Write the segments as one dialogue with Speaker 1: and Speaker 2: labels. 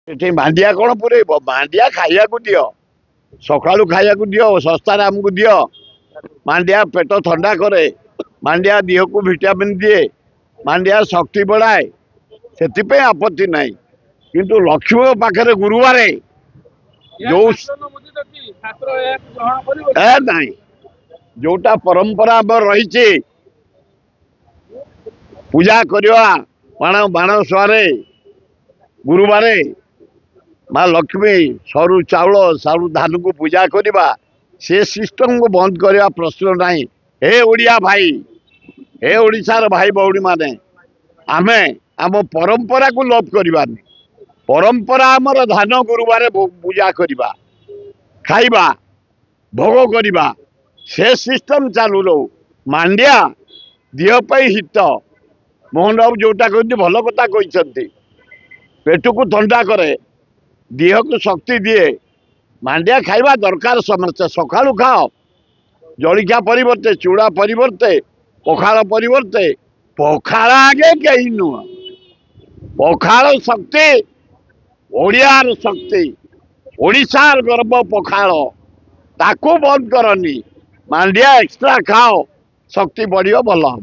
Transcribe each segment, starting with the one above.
Speaker 1: ଏଠି ମାଣ୍ଡିଆ କ'ଣ ପୁରେଇବ? ମାଣ୍ଡିଆ ଖାଇବାକୁ ଦିଅ, ସକାଳୁ ଖାଇବାକୁ ଦିଅ, ଶସ୍ତାରେ ଆମକୁ ଦିଅ। ମାଣ୍ଡିଆ ପେଟ ଥଣ୍ଡା କରେ, ମାଣ୍ଡିଆ ଦେହକୁ ଭିଟାମିନ୍ ଦିଏ, ମାଣ୍ଡିଆ ଶକ୍ତି ବଢ଼ାଏ, ସେଥିପାଇଁ ଆପତ୍ତି ନାହିଁ। କିନ୍ତୁ ଲକ୍ଷ୍ମୀଙ୍କ ପାଖରେ ଗୁରୁବାରେ ଯୋଉ ଏ ନାହିଁ, ଯୋଉଟା ପରମ୍ପରା ଆମର ରହିଛି ପୂଜା କରିବା ମାଣ ଗୁରୁବାରେ ମା ଲକ୍ଷ୍ମୀ ସରୁ ଚାଉଳ ସରୁ ଧାନକୁ ପୂଜା କରିବା, ସେ ସିଷ୍ଟମକୁ ବନ୍ଦ କରିବା ପ୍ରଶ୍ନ ନାହିଁ। ହେ ଓଡ଼ିଆ ଭାଇ, ହେ ଓଡ଼ିଶାର ଭାଇ ଭଉଣୀମାନେ, ଆମେ ଆମ ପରମ୍ପରାକୁ ଲୋପ କରିବାନି। ପରମ୍ପରା ଆମର ଧାନ ଗୁରୁବାରେ ପୂଜା କରିବା, ଖାଇବା, ଭୋଗ କରିବା, ସେ ସିଷ୍ଟମ ଚାଲୁ ରହୁ। ମାଣ୍ଡିଆ ଦେହ ପାଇଁ ହିତ। ମୋହନ ବାବୁ ଯୋଉଟା କହିଛନ୍ତି ଭଲ କଥା କହିଛନ୍ତି। ପେଟକୁ ଥଣ୍ଡା କରେ, ଦେହକୁ ଶକ୍ତି ଦିଏ। ମାଣ୍ଡିଆ ଖାଇବା ଦରକାର ସମସ୍ତେ। ସକାଳୁ ଖାଅ, ଜଳିଖିଆ ପରିବର୍ତ୍ତେ, ଚୁଡ଼ା ପରିବର୍ତ୍ତେ, ପଖାଳ ପରିବର୍ତ୍ତେ। ପଖାଳ ଆଗେ କେହି ନୁହଁ, ପଖାଳ ଶକ୍ତି, ଓଡ଼ିଆର ଶକ୍ତି, ଓଡ଼ିଶାର ଗର୍ବ ପଖାଳ, ତାକୁ ବନ୍ଦ କରନି। ମାଣ୍ଡିଆ ଏକ୍ସଟ୍ରା ଖାଅ, ଶକ୍ତି ବଢ଼ିବ, ଭଲ ହବ।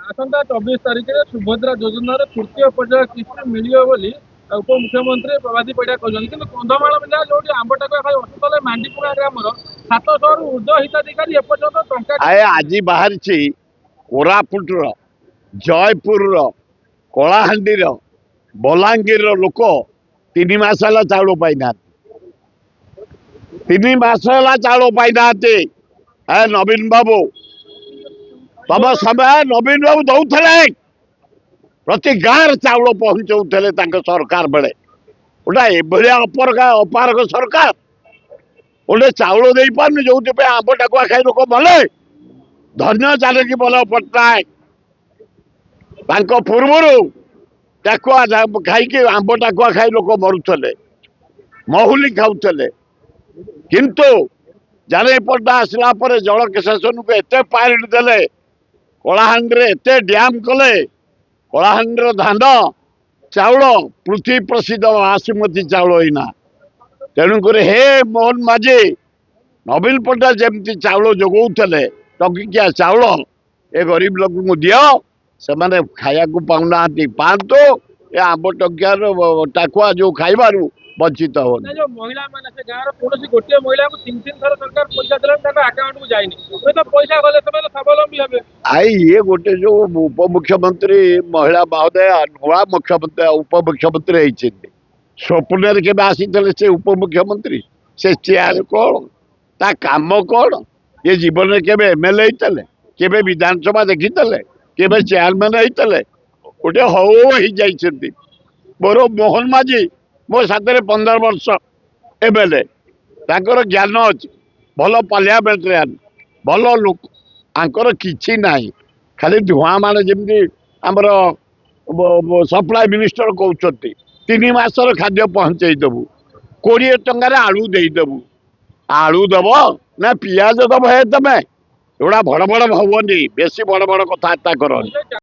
Speaker 2: ଆସନ୍ତା 24 ତାରିଖରେ ସୁଭଦ୍ରା ଯୋଜନାର ତୃତୀୟ ପର୍ଯ୍ୟାୟ କିସ୍ତି ମିଳିବ ବୋଲି ଉପମୁଖ୍ୟମନ୍ତ୍ରୀ ପ୍ରଭାତୀ ପରିଡ଼ା କହିଛନ୍ତି। କିନ୍ତୁ କନ୍ଧମାଳ ଜିଲ୍ଲା ଯୋଉଠି ଆମ୍ବଟାକୁଆ ଖାଇ ଅସୁସ୍ଥ ହେଲେ ମାଣ୍ଡିପୁଣା ଗ୍ରାମର 700ରୁ ଉର୍ଦ୍ଧ୍ୱ ହିତାଧିକାରୀ ଏପର୍ଯ୍ୟନ୍ତ ଟଙ୍କା
Speaker 1: ଆଏ ଆଜି ବାହାରିଛି କୋରାପୁଟର, ଜୟପୁରର, କଳାହାଣ୍ଡିର, ବଲାଙ୍ଗୀରର ଲୋକ 3 ମାସ ହେଲା ଚାଉଳ ପାଇନାହାନ୍ତି। 3 ମାସ ହେଲା ଚାଉଳ ପାଇନାହାନ୍ତି। ଏ ନବୀନ ବାବୁ, ତମ ସମୟ ନବୀନ ବାବୁ ଦଉଥିଲେ, ପ୍ରତି ଗାଁରେ ଚାଉଳ ପହଞ୍ଚଉଥିଲେ ତାଙ୍କ ସରକାର ବେଳେ। ଗୋଟେ ଏଭଳିଆ ଅପାରଗ ସରକାର ଗୋଟେ ଚାଉଳ ଦେଇପାରୁନି, ଯୋଉଥିପାଇଁ ଆମ୍ବ ଟାକୁଆ ଖାଇ ଲୋକ ମଲେ। ଧନ୍ୟ ଜାନକୀ ବଲ୍ଲଭ ପଟ୍ଟନାୟକ, ତାଙ୍କ ପୂର୍ବରୁ ଟାକୁଆ ଖାଇକି, ଆମ୍ବ ଟାକୁଆ ଖାଇ ଲୋକ ମରୁଥିଲେ, ମହୁଲି ଖାଉଥିଲେ। କିନ୍ତୁ ଜାନକୀ ପଟ୍ଟନାୟକ ଆସିଲା ପରେ ଜଳସେଚନକୁ ଏତେ ପ୍ରାୟୋରିଟି ଦେଲେ, କଳାହାଣ୍ଡିରେ ଏତେ ଡ୍ୟାମ୍ କଲେ, କଳାହାଣ୍ଡିର ଧାନ ଚାଉଳ ପୃଥିବୀ ପ୍ରସିଦ୍ଧ ବାସୁମତୀ ଚାଉଳ ଏଇନା। ତେଣୁକରି ହେ ମୋହନ ମାଝୀ, ନବୀନ ପଟ୍ଟନାୟକ ଯେମିତି ଚାଉଳ ଯୋଗଉଥିଲେ, ଟଙ୍କିକିଆ ଚାଉଳ ଏ ଗରିବ ଲୋକଙ୍କୁ ଦିଅ, ସେମାନେ ଖାଇବାକୁ ପାଉନାହାନ୍ତି, ପାଆନ୍ତୁ। ଏ ଆମ୍ବ ଟଙ୍କିଆର ଟାକୁଆ ଯୋଉ ଖାଇବାରୁ ବଞ୍ଚିତ ହୁଅନ୍ତୁ।
Speaker 2: ଯୋଉ ମହିଳା ମାନେ ସେ ଗାଁର କୌଣସି ଗୋଟିଏ ମହିଳାଙ୍କୁ 3 3 ଥର ସରକାର ପଇସା ଦେଲାଣି, ତାଙ୍କ ଆକାଉଣ୍ଟକୁ ଯାଇନି। ହୁଏତ ପଇସା ଗଲେ ସେମାନେ ସ୍ୱାବଲମ୍ବୀ ହେବେ।
Speaker 1: I ଇଏ ଗୋଟେ ଯୋଉ ଉପମୁଖ୍ୟମନ୍ତ୍ରୀ ମହିଳା ମହୋଦୟା, ନୂଆ ମୁଖ୍ୟମନ୍ତ୍ରୀ ଉପମୁଖ୍ୟମନ୍ତ୍ରୀ ହେଇଛନ୍ତି, ସ୍ୱପ୍ନରେ କେବେ ଆସିଥିଲେ ସେ ଉପମୁଖ୍ୟମନ୍ତ୍ରୀ? ସେ ଚେୟାର କ'ଣ, ତା କାମ କ'ଣ? ଏ ଜୀବନରେ କେବେ ଏମଏଲଏ ହେଇଥିଲେ? କେବେ ବିଧାନସଭା ଦେଖିଥିଲେ? କେବେ ଚେୟାରମ୍ୟାନ ହେଇଥିଲେ? ଗୋଟେ ହଉ ହେଇଯାଇଛନ୍ତି। ମୋର ମୋହନ ମାଝୀ ମୋ ସାଥିରେ 15 ବର୍ଷ ଏମଏଲଏ, ତାଙ୍କର ଜ୍ଞାନ ଅଛି, ଭଲ ପାର୍ଲିଆମେଣ୍ଟାରିଆନ, ଭଲ ଲୋକ। ଆଙ୍କର କିଛି ନାହିଁ, ଖାଲି ଧୂଆଁ। ମାନେ ଯେମିତି ଆମର ସପ୍ଲାଏ ମିନିଷ୍ଟର କହୁଛନ୍ତି 3 ମାସର ଖାଦ୍ୟ ପହଞ୍ଚେଇ ଦେବୁ, 20 ଟଙ୍କାରେ ଆଳୁ ଦେଇଦେବୁ। ଆଳୁ ଦବ ନା ପିଆଜ ଦବ? ହେ ତମେ ଏଗୁଡ଼ା ବଡ଼ ବଡ଼ ହବନି, ବେଶୀ ବଡ଼ ବଡ଼ କଥାବାର୍ତ୍ତା କରନି।